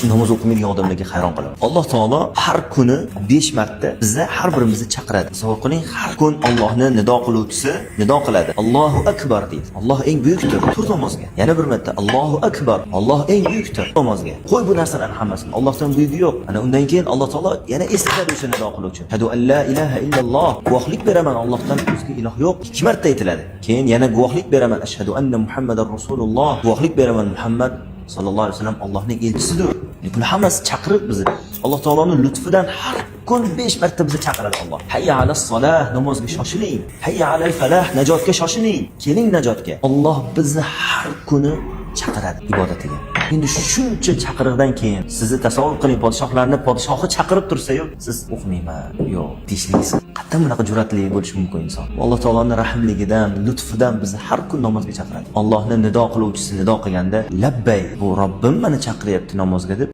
Shu namoz o'qimaydigan odamlarga hayron qolaman. Alloh taolo har kuni 5 marta bizni, har birimizni chaqiradi. Tasavvur qiling, har kun Allohni nido qiluvchisi nido qiladi. "Allohu akbar" deydi. Alloh eng buyukdir. Tur namozga. Yana bir marta "Allohu akbar". Alloh eng buyukdir. Namozga. Qo'y bu narsalarni hammasini. Allohdan buyugi yo'q. Ana undan keyin Alloh taolo yana eslatadi o'sha nido qiluvchi. "Ashhadu an la ilaha illalloh". Guvohlik beraman, Allohdan o'zga iloh yo'q. Ikki marta aytiladi. Keyin yana guvohlik beraman, "Ashhadu anna Muhammadar rasululloh". Guvohlik beraman, Muhammad sallallohu alayhi vasallam Allohning elchisidir. Bular hammasi chaqiriq bizni. Alloh taoloning lutfidan har kun 5 marta bizni chaqiradi Alloh. "Hayya alas solah", namozga shoshiling. "Hayya alal falah", najotga shoshiling. Keling najotga. Alloh bizni har kuni chaqiradi ibodatiga. Endi shuncha chaqiriqdan keyin sizni tasavvur qiling, podshohlarni podshohi chaqirib tursa-yu, siz "O'qimayman, yo'q" deyishligingiz, qayerdan bunaqa jur'atli bo'lishi mumkin inson? Alloh taoloning rahmligidan, lutfidan bizni har kun namozga chaqiradi. Allohni nido qiluvchisi nido qilganda, "Labbay, bu Robbim meni chaqiryapti namozga" deb.